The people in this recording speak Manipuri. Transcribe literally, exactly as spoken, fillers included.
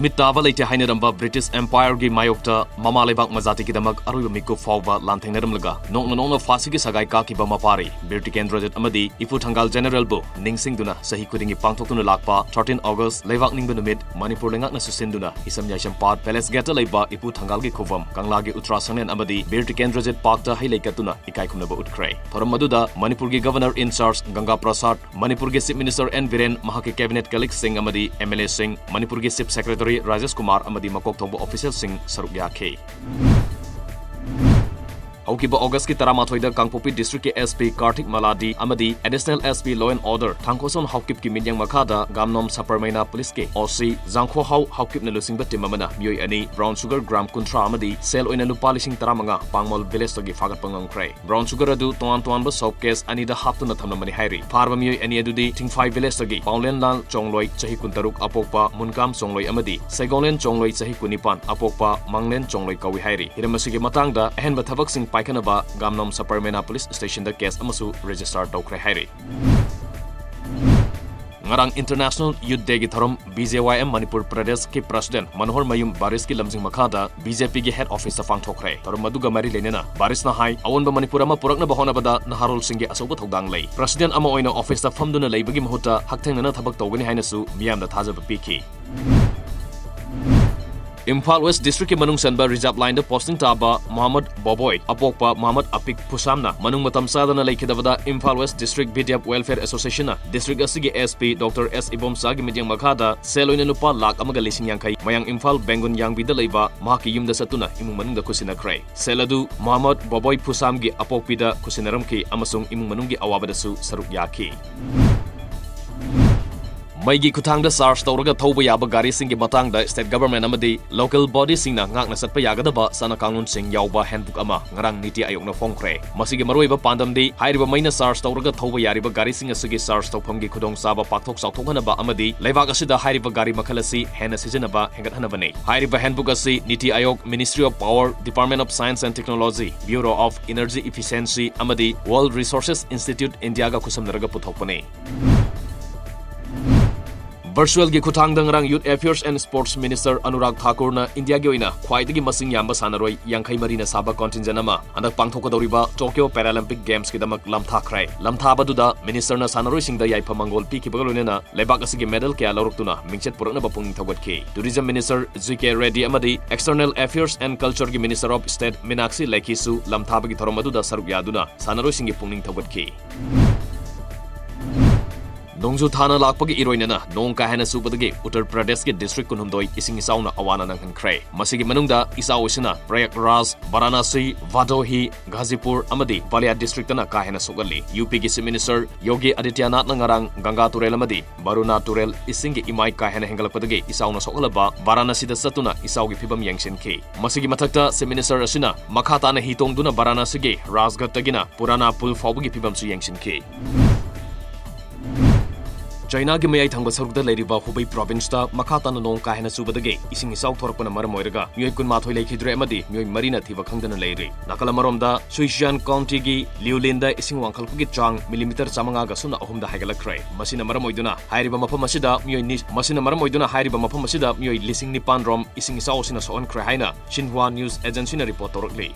ꯃꯤꯠ ꯇꯥꯕ ꯂꯩꯇꯦ ꯍꯥꯏꯅꯔꯝꯕ ꯕ꯭ꯔꯤꯇꯤꯁ ꯑꯦꯝꯄꯥꯌꯔꯒꯤ ꯃꯥꯌꯣꯛꯇ ꯃꯃꯥ ꯂꯩꯕꯥꯛ ꯃꯖꯥꯇꯤꯒꯤꯗꯃꯛ ꯑꯔꯣꯏꯕ ꯃꯤꯀꯨꯞ ꯐꯥꯎꯕ ꯂꯥꯟꯊꯦꯡꯅꯔꯝꯂꯒ ꯅꯣꯡꯅ ꯅꯣꯡꯅ ꯐꯥꯁꯤꯒꯤ ꯁꯒꯥꯏ ꯀꯥꯈꯤꯕ ꯃꯄꯥꯔꯤ ꯕꯤꯔ ꯇꯤꯀꯦꯟꯗ꯭ꯔꯖꯤꯠ ꯑꯃꯗꯤ ꯏꯄꯨ ꯊꯪꯒꯥꯜ ꯖꯦꯅꯔꯦꯜꯕꯨ ꯅꯤꯡꯁꯤꯡꯗꯨꯅ ꯆꯍꯤ ꯈꯨꯗꯤꯡꯒꯤ ꯄꯥꯡꯊꯣꯛꯇꯨꯅ ꯂꯥꯛꯄ thirteen August ꯂꯩꯕꯥꯛ ꯅꯤꯡꯕ ꯅꯨꯃꯤꯠ ꯃꯅꯤꯄꯨꯔ ꯂꯩꯉꯥꯛꯅ ꯁꯨꯁꯤꯟꯗꯨꯅ ꯏꯁꯝ ꯌꯥꯏꯁꯝꯄꯥꯠ ꯄꯦꯂꯦꯁ ꯒꯦꯠꯇ ꯂꯩꯕ ꯏꯄꯨ ꯊꯪꯒꯥꯜꯒꯤ ꯈꯨꯕꯝ ꯀꯪꯂꯥꯒꯤ ꯎꯇ꯭ꯔꯥ ꯁꯪꯂꯦꯟ ꯑꯃꯗꯤ ꯕꯤꯔ ꯇꯤꯀꯦꯟꯗ꯭ꯔꯖꯤꯠ ꯄꯥꯔꯛꯇ ꯍꯩ ꯂꯩ ꯀꯠꯇꯨꯅ ꯏꯀꯥꯏ ꯈꯨꯝꯅꯕ ꯎꯠꯈ꯭ꯔꯦ꯫ ꯊꯧꯔꯝ ꯑꯗꯨꯗ ꯃꯅꯤꯄꯨꯔꯒꯤ Governor in charge ꯒꯪꯒꯥ ꯄ꯭ꯔꯁꯥꯗ, ꯃꯅꯤꯄꯨꯔꯒꯤ Chief Minister ꯑꯦꯟ ꯕꯤꯔꯦꯟ, ꯃꯍꯥꯛꯀꯤ cabinet colleagueꯁꯤꯡ ꯑꯃꯗꯤ MLAꯁꯤꯡ, ꯃꯅꯤꯄꯨꯔꯒꯤ Chief Secretary ꯔꯥꯖꯦꯁ ꯀꯨꯃꯥꯔ ꯑꯃꯗꯤ ꯃꯀꯣꯛ ꯊꯣꯡꯕ officialꯁꯤꯡ ꯁꯔꯨꯛ ꯌꯥꯈꯤ꯫ ꯍꯧꯈꯤꯕ Augustꯀꯤ ꯇꯔꯥꯃꯥꯊꯣꯏꯗ ꯀꯥꯡꯄꯣꯛꯄꯤ districtꯀꯤ SP ꯀꯥꯔꯊꯤꯛ ꯃꯂꯥꯗꯤ ꯑꯃꯗꯤ Additional SP Law and Order ꯊꯥꯡꯈꯣꯁꯣꯟ ꯍꯥꯎꯀꯤꯞꯀꯤ ꯃꯤꯠꯌꯦꯡ ꯃꯈꯥꯗ ꯒꯥꯝꯅꯣꯝ ꯁꯕꯔꯃꯩꯅꯥ policeꯀꯤ OC ꯖꯥꯡꯈꯣꯍꯥꯎ ꯍꯥꯎꯀꯤꯞꯅ ꯂꯨꯆꯤꯡꯕ team ꯑꯃꯅ ꯃꯤꯑꯣꯏ ꯑꯅꯤ brown sugar gram ꯀꯨꯟꯊ꯭ꯔꯥ ꯑꯃꯗꯤ ꯁꯦꯜ ꯑꯣꯏꯅ ꯂꯨꯄꯥ ꯂꯤꯁꯤꯡ ꯇꯔꯥꯃꯉꯥ ꯄꯥꯡꯃꯣꯜ villageꯇꯒꯤ ꯐꯥꯒꯠꯄ ꯉꯝꯈ꯭ꯔꯦ꯫ Brown sugar ꯑꯗꯨ ꯇꯣꯉꯥꯟ ꯇꯣꯉꯥꯟꯕ soap case ꯑꯅꯤꯗ ꯍꯥꯞꯇꯨꯅ ꯊꯝꯂꯝꯕꯅꯤ ꯍꯥꯏꯔꯤ꯫ ꯐꯥꯔꯕ ꯃꯤꯑꯣꯏ ꯑꯅꯤ ꯑꯗꯨꯗꯤ ꯊꯤꯡꯐꯥꯏ villageꯇꯒꯤ ꯄꯥꯎꯂꯦꯟꯂꯥꯜ ꯆꯣꯡꯂꯣꯏ, ꯆꯍꯤ ꯀꯨꯟꯇꯔꯨꯛ, ꯑꯄꯣꯛꯄ ꯃꯨꯟꯀꯥꯝ ꯆꯣꯡꯂꯣꯏ ꯑꯃꯗꯤ ꯁꯩꯒꯣꯡꯂꯦꯟ ꯆꯣꯡꯂꯣꯏ, ꯆꯍꯤ ꯀꯨꯟꯅꯤꯄꯥꯟ, ꯑꯄꯣꯛꯄ ꯃꯥꯡꯂꯦꯟ ꯆꯣꯡꯂꯣꯏ ꯀꯧꯏ ꯍꯥꯏꯔꯤ꯫ ꯍꯤꯔꯝ ꯑꯁꯤꯒꯤ ꯃꯇꯥꯡꯗ ꯑꯍꯦꯟꯕ ꯊꯕꯛꯁꯤꯡ ꯄꯥꯏꯈꯠꯅꯕ ꯒꯥꯝꯅꯣꯝ ꯁꯕꯔꯃꯩꯅꯥ police stationꯗ case ꯑꯃꯁꯨ register ꯇꯧꯈ꯭ꯔꯦ ꯍꯥꯏꯔꯤ꯫ ꯉꯔꯥꯡ International Youth Dayꯒꯤ ꯊꯧꯔꯝ BJYM ꯃꯅꯤꯄꯨꯔ ꯄ꯭ꯔꯗꯦꯁꯀꯤ president ꯃꯅꯣꯍꯔ ꯃꯌꯨꯝ ꯕꯥꯔꯤꯁꯀꯤ ꯂꯝꯖꯤꯡ ꯃꯈꯥꯗ BJPꯒꯤ head officeꯇ ꯄꯥꯡꯊꯣꯛꯈ꯭ꯔꯦ꯫ ꯊꯧꯔꯝ ꯑꯗꯨꯒ ꯃꯔꯤ ꯂꯩꯅꯅ ꯕꯥꯔꯤꯁꯅ ꯍꯥꯏ, ꯑꯑꯣꯟꯕ ꯃꯅꯤꯄꯨꯔ ꯑꯃ ꯄꯨꯔꯛꯅꯕ ꯍꯣꯠꯅꯕꯗ ꯅꯍꯥꯔꯣꯜꯁꯤꯡꯒꯤ ꯑꯆꯧꯕ ꯊꯧꯗꯥꯡ ꯂꯩ꯫ President ꯑꯃ ꯑꯣꯏꯅ officeꯇ ꯐꯝꯗꯨꯅ ꯂꯩꯕꯒꯤ ꯃꯍꯨꯠꯇ ꯍꯛꯊꯦꯡꯅꯅ ꯊꯕꯛ ꯇꯧꯒꯅꯤ ꯍꯥꯏꯅꯁꯨ ꯃꯤꯌꯥꯝꯗ ꯊꯥꯖꯕ ꯄꯤꯈꯤ꯫ ꯏꯝꯐꯥꯜ West districtꯀꯤ ꯃꯅꯨꯡ ꯆꯟꯕ reserve lineꯗ posting ꯇꯥꯕ ꯃꯣꯍꯝꯃꯗ ꯕꯣꯕꯣꯏ, ꯑꯄꯣꯛꯄ ꯃꯣꯍꯝꯃꯗ ꯑꯄꯤꯛ ꯐꯨꯁꯥꯝꯅ ꯃꯅꯨꯡ ꯃꯇꯝ ꯆꯥꯗꯅ ꯂꯩꯈꯤꯗꯕꯗ Imphal West District BDF Welfare Associationꯅ district ꯑꯁꯤꯒꯤ SP Doctor S ꯏꯕꯣꯝꯆꯥꯒꯤ ꯃꯤꯠꯌꯦꯡ ꯃꯈꯥꯗ ꯁꯦꯜ ꯑꯣꯏꯅ ꯂꯨꯄꯥ ꯂꯥꯈ ꯑꯃꯒ ꯂꯤꯁꯤꯡ ꯌꯥꯡꯈꯩ ꯃꯌꯥꯡ ꯏꯝꯐꯥꯜ ꯕꯦꯡꯒꯨꯟ ꯌꯥꯡꯕꯤꯗ ꯂꯩꯕ ꯃꯍꯥꯛꯀꯤ ꯌꯨꯝꯗ ꯆꯠꯇꯨꯅ ꯏꯃꯨꯡ ꯃꯅꯨꯡꯗ ꯈꯨꯠꯁꯤꯟꯅꯈ꯭ꯔꯦ꯫ ꯁꯦꯜ ꯑꯗꯨ ꯃꯣꯍꯝꯃꯗ ꯕꯣꯕꯣꯏ ꯐꯨꯁꯥꯝꯒꯤ ꯑꯄꯣꯛꯄꯤꯗ ꯈꯨꯠꯁꯤꯟꯅꯔꯝꯈꯤ ꯑꯃꯁꯨꯡ ꯏꯃꯨꯡ ꯃꯅꯨꯡꯒꯤ ꯑꯋꯥꯕꯗꯁꯨ ꯁꯔꯨꯛ ꯌꯥꯈꯤ꯫ ꯃꯩꯒꯤ ꯈꯨꯠꯊꯥꯡꯗ charge ꯇꯧꯔꯒ ꯊꯧꯕ ꯌꯥꯕ ꯒꯥꯔꯤꯁꯤꯡꯒꯤ ꯃꯇꯥꯡꯗ state government ꯑꯃꯗꯤ local bodyꯁꯤꯡꯅ ꯉꯥꯛꯅ ꯆꯠꯄ ꯌꯥꯒꯗꯕ ꯆꯠꯅ ꯀꯥꯡꯂꯣꯟꯁꯤꯡ ꯌꯥꯎꯕ handbook ꯑꯃ ꯉꯔꯥꯡ ꯅꯤꯇꯤ ꯑꯥꯌꯣꯒꯅ ꯐꯣꯡꯈ꯭ꯔꯦ꯫ ꯃꯁꯤꯒꯤ ꯃꯔꯨꯑꯣꯏꯕ ꯄꯥꯟꯗꯝꯗꯤ ꯍꯥꯏꯔꯤꯕ ꯃꯩꯅ charge ꯇꯧꯔꯒ ꯊꯧꯕ ꯌꯥꯔꯤꯕ ꯒꯥꯔꯤꯁꯤꯡ ꯑꯁꯤꯒꯤ charge ꯇꯧꯐꯝꯒꯤ ꯈꯨꯗꯣꯡꯆꯥꯕ ꯄꯥꯛꯊꯣꯛ ꯆꯥꯎꯊꯣꯛꯍꯟꯅꯕ ꯑꯃꯗꯤ ꯂꯩꯕꯥꯛ ꯑꯁꯤꯗ ꯍꯥꯏꯔꯤꯕ ꯒꯥꯔꯤ ꯃꯈꯜ ꯑꯁꯤ ꯍꯦꯟꯅ ꯁꯤꯖꯤꯟꯅꯕ ꯍꯦꯟꯒꯠꯍꯟꯅꯕꯅꯤ꯫ ꯍꯥꯏꯔꯤꯕ handbook ꯑꯁꯤ ꯅꯤꯇꯤ ꯑꯥꯌꯣꯒ, Ministry of Power, Department of Science and Technology, Bureau of Energy Efficiency ꯑꯃꯗꯤ World Resources Institute Indiaꯒ ꯈꯨꯠꯁꯝꯅꯔꯒ ꯄꯨꯊꯣꯛꯄꯅꯤ꯫ Virtualꯒꯤ ꯈꯨꯠꯊꯥꯡꯗ ꯉꯔꯥꯡ Youth Affairs and Sports Minister Anurag Thakurꯅ ꯏꯟꯗꯤꯌꯥꯒꯤ ꯑꯣꯏꯅ ꯈ꯭ꯋꯥꯏꯗꯒꯤ ꯃꯁꯤꯡ ꯌꯥꯝꯕ ꯁꯥꯟꯅꯔꯣꯏ ꯌꯥꯡꯈꯩ ꯃꯔꯤꯅ ꯁꯥꯕ contingent ꯑꯃ ꯍꯟꯗꯛ ꯄꯥꯡꯊꯣꯛꯀꯗꯧꯔꯤꯕ Tokyo Paralympic Gamesꯀꯤꯗꯃꯛ ꯂꯝꯊꯥꯈ꯭ꯔꯦ꯫ ꯂꯝꯊꯥꯕꯗꯨꯗ ministerꯅ ꯁꯥꯟꯅꯔꯣꯏꯁꯤꯡꯗ ꯌꯥꯏꯐ ꯃꯪꯒꯣꯜ ꯄꯤꯈꯤꯕꯒ ꯂꯣꯏꯅꯅ ꯂꯩꯕꯥꯛ ꯑꯁꯤꯒꯤ medal ꯀꯌꯥ ꯂꯧꯔꯛꯇꯨꯅ ꯃꯤꯡꯆꯠ ꯄꯨꯔꯛꯅꯕ ꯄꯨꯛꯅꯤꯡ ꯊꯧꯒꯠꯈꯤ꯫ Tourism Minister G K Reddy ꯑꯃꯗꯤ External Affairs and Cultureꯒꯤ Minister of State Meenakshi Lekhiꯁꯨ ꯂꯝꯊꯥꯕꯒꯤ ꯊꯧꯔꯝ ꯑꯗꯨꯗ ꯁꯔꯨꯛ ꯌꯥꯗꯨꯅ ꯁꯥꯟꯅꯔꯣꯏꯁꯤꯡꯒꯤ ꯄꯨꯛꯅꯤꯡ ꯊꯧꯒꯠꯈꯤ꯫ ꯅꯣꯡꯖꯨ ꯊꯥꯅ ꯂꯥꯛꯄꯒꯤ ꯏꯔꯣꯏꯅꯅ ꯅꯣꯡ ꯀꯥ ꯍꯦꯟꯅ ꯆꯨꯕꯗꯒꯤ ꯎꯠꯇꯔ ꯄ꯭ꯔꯗꯦꯁꯀꯤ district ꯀꯨꯟꯍꯨꯝꯗꯣꯏ ꯏꯁꯤꯡ ꯏꯆꯥꯎꯅ ꯑꯋꯥꯅ ꯅꯪꯍꯟꯈ꯭ꯔꯦ꯫ ꯃꯁꯤꯒꯤ ꯃꯅꯨꯡꯗ ꯏꯆꯥꯎ ꯑꯁꯤꯅ ꯄ꯭ꯔꯌꯥꯒꯔꯥꯖ, ꯚꯥꯔꯥꯅꯥꯁꯤ, ꯚꯥꯗꯣꯍꯤ, ꯘꯥꯖꯤꯄꯨꯔ ꯑꯃꯗꯤ ꯕꯥꯂꯤꯌꯥ districtꯇꯅ ꯀꯥ ꯍꯦꯟꯅ ꯁꯣꯛꯍꯜꯂꯤ꯫ UPꯒꯤ Chief Minister ꯌꯣꯒꯤ ꯑꯥꯗꯤꯇ꯭ꯌꯅꯥꯊꯅ ꯉꯔꯥꯡ ꯒꯪꯒꯥ ꯇꯨꯔꯦꯜ ꯑꯃꯗꯤ ꯕꯔꯨꯅꯥ ꯇꯨꯔꯦꯜ ꯏꯁꯤꯡꯒꯤ ꯏꯃꯥꯏ ꯀꯥ ꯍꯦꯟꯅ ꯍꯦꯟꯒꯠꯂꯛꯄꯗꯒꯤ ꯏꯆꯥꯎꯅ ꯁꯣꯛꯍꯜꯂꯕ ꯚꯥꯔꯥꯅꯥꯁꯤꯗ ꯆꯠꯇꯨꯅ ꯏꯆꯥꯎꯒꯤ ꯐꯤꯕꯝ ꯌꯦꯡꯁꯤꯟꯈꯤ꯫ ꯃꯁꯤꯒꯤ ꯃꯊꯛꯇ Chief Minister ꯑꯁꯤꯅ ꯃꯈꯥ ꯇꯥꯅ ꯍꯤ ꯇꯣꯡꯗꯨꯅ ꯚꯥꯔꯥꯅꯥꯁꯤꯒꯤ ꯔꯥꯖꯘꯠꯇꯒꯤꯅ ꯄꯨꯔꯥꯅꯥ ꯄꯨꯜ ꯐꯥꯎꯕꯒꯤ ꯐꯤꯕꯝꯁꯨ ꯌꯦꯡꯁꯤꯟꯈꯤ꯫ ꯆꯥꯏꯅꯥꯒꯤ ꯃꯌꯥꯏ ꯊꯪꯕ ꯁꯔꯨꯛꯇ ꯂꯩꯔꯤꯕ ꯍꯨꯕꯩ provinceꯇ ꯃꯈꯥ ꯇꯥꯅ ꯅꯣꯡ ꯀꯥ ꯍꯦꯟꯅ ꯆꯨꯕꯗꯒꯤ ꯏꯁꯤꯡ ꯏꯆꯥꯎ ꯊꯣꯔꯛꯄꯅ ꯃꯔꯝ ꯑꯣꯏꯔꯒ ꯃꯤꯑꯣꯏ ꯀꯨꯟꯃꯥꯊꯣꯏ ꯂꯩꯈꯤꯗ꯭ꯔꯦ ꯑꯃꯗꯤ ꯃꯤꯑꯣꯏ ꯃꯔꯤꯅ ꯊꯤꯕ ꯈꯪꯗꯅ ꯂꯩꯔꯤ꯫ ꯅꯥꯀꯜ ꯑꯃꯔꯣꯝꯗ, Sichuan Countyꯒꯤ Liulinꯗ ꯏꯁꯤꯡ ꯋꯥꯡꯈꯠꯂꯛꯄꯒꯤ ꯆꯥꯡ millimeter ꯆꯥꯃꯉꯥꯒ ꯁꯨꯞꯅ ꯑꯍꯨꯝꯗ ꯍꯥꯏꯒꯠꯂꯛꯈ꯭ꯔꯦ꯫ ꯃꯁꯤꯅ ꯃꯔꯝ ꯑꯣꯏꯗꯨꯅ ꯍꯥꯏꯔꯤꯕ ꯃꯐꯝ ꯑꯁꯤꯗ ꯃꯤꯑꯣꯏ ꯅꯤ-, ꯃꯁꯤꯅ ꯃꯔꯝ ꯑꯣꯏꯗꯨꯅ ꯍꯥꯏꯔꯤꯕ ꯃꯐꯝ ꯑꯁꯤꯗ ꯃꯤꯑꯣꯏ ꯂꯤꯁꯤꯡ ꯅꯤꯄꯥꯟ ꯔꯣꯝ ꯏꯁꯤꯡ ꯏꯆꯥꯎ ꯑꯁꯤꯅ ꯁꯣꯛꯍꯟꯈ꯭ꯔꯦ ꯍꯥꯏꯅ Xinhua News Agencyꯅ report ꯇꯧꯔꯛꯂꯤ꯫